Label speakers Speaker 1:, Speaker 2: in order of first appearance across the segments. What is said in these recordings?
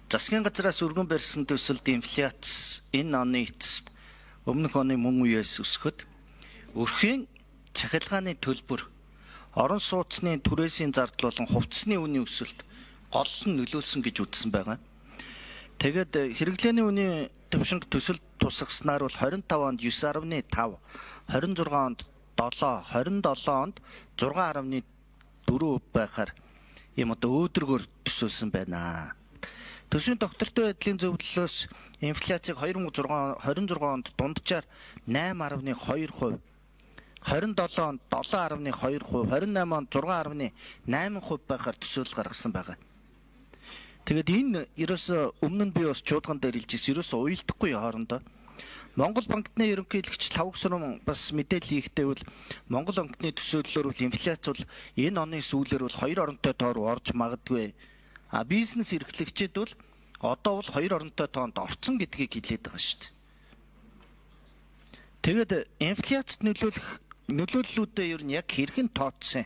Speaker 1: Засгийн газраас өргөн барьсан төсөлд инфляц энэ оны эцэст өмнөх оны мөн үеэс өсөхөд өрхийн цахилгааны төлбөр, орон сууцны түрээсийн зардал болон хувцсны үнийн өсөлт гол нь нөлөөлсөн гэж үзсэн байгаа. Тэгээд хэрэглээний үнийн түвшинг төсөлд тусгаснаар бол 25 онд 9.5, 26 онд 7, 27 онд 6.4% байхаар ийм одоо өөдрөгөөр төсөөлсөн байна. Төсвийн доктортой байдлын зөвлөлөөс инфляцийг 2026 онд дунджаар 8.2%, 27 онд 7.2%, 28 онд 6.8% байхаар төсөөлөл гаргасан байгаа. Тэгээд энэ ерөөсө өмнө нь би бас чуулган дээр хэлж ирсэн, ерөөсө уялдахгүй хоорондоо. Монгол банкны ерөнхийлөгч Лхагва бас мэдээлэл хийхдээ бол Монгол банкны төсөөллөөр бол инфляц бол энэ оны сүүлээр бол 2 оронтой тоо руу орж магадгүй. А бизнес эрхлэгчид бол одоо бол 2 оронтой тоонд орцсон гэдгийг хэлээд байгаа шүү дээ. Тэгээд инфляцид нөлөөлөх нөлөөллүүдээ ер нь яг хэрхэн тооцсон?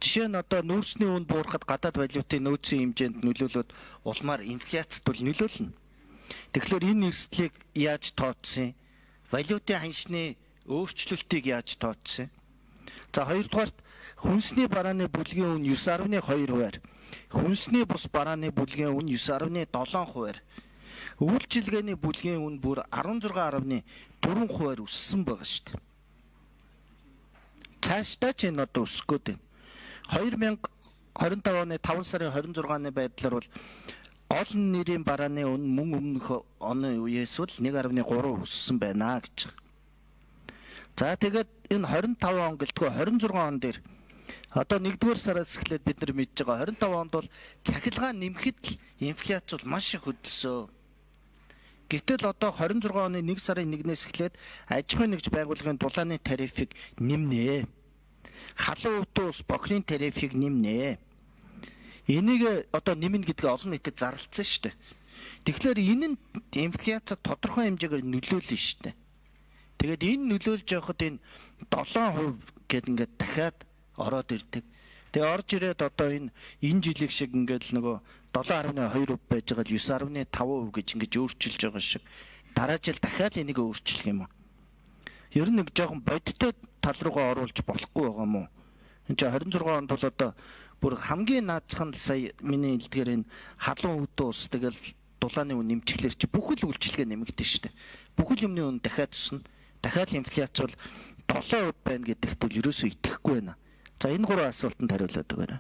Speaker 1: Жишээ нь одоо нүүрсний үн буурахад гадаад валютын нөөцийн хэмжээнд нөлөөлөөд улмаар инфляцид бол нөлөөлнө. Тэгэхээр энэ эрсдлийг яаж тооцсон? Валютын ханшны өөрчлөлтийг яаж тооцсон? За, хоёрдугаарт хүнсний барааны бүлгийн үн 9.2%-аар, хүнсний бус барааны бүлгийн үн 9.7%-аар, үйлчилгээний бүлгийн үн бүр 16.4%-аар өссөн байгаа шүү дээ. Цаашдаа ч энэ одоо өсөх гээд байна. 2025 оны 5 сарын 26-ны байдлаар бол гол нэрийн барааны үн мөн өмнөх оны үеэс бол 1.3 өссөн байна гэж. За, тэгээд энэ 25 он гэлтгүй 26 он дээр одоо 1-р сараас эхлээд бид нар мэдж байгаа, 25 онд бол цахилгаан нэмэхэд л инфляц бол маш их хөдөлсөө. Гэтэл одоо 26 оны 1 сарын 1-ээс эхлээд аж ахуйн нэгж байгууллагын дулааны тарифыг нэмнэ. Халуун өвдөн ус бохирын тарифыг нэмнэ. Энийг одоо нэмнэ гэдгээ олон нийтэд зарлцсан шүү дээ. Тэгэхээр энэ нь инфляцид тодорхой хэмжээгээр нөлөөлнө шүү дээ. Тэгээд энэ нөлөөлж явахад энэ 7% гээд ингээд дахиад ороод ирдэг. Тэгээ орж ирээд одоо энэ жилиг шиг ингээд л нөгөө 7.2% байж байгаа л 9.5% гэж ингэж өөрчилж байгаа шиг дараа жил дахиад энийг өөрчлөх юм уу? Ер нь нэг жоохон бодиттой тал руугаа оруулж болохгүй байгаа юм уу? Энд чинь 26 онд бол одоо бүр хамгийн наацхан л сая миний хэлдгээр энэ халуун өвдөн ус, тэгэл дулааны үн нэмчихлээр чи бүхэл үйлчилгээ нэмэгдэн шүү дээ. Бүхэл юмны үн дахиад өснө. Дахиад инфляц бол 7% байна гэдэгт бол ерөөсөө итгэхгүй байна. За, энэ гурван асуултанд хариулаад өгөөрэй.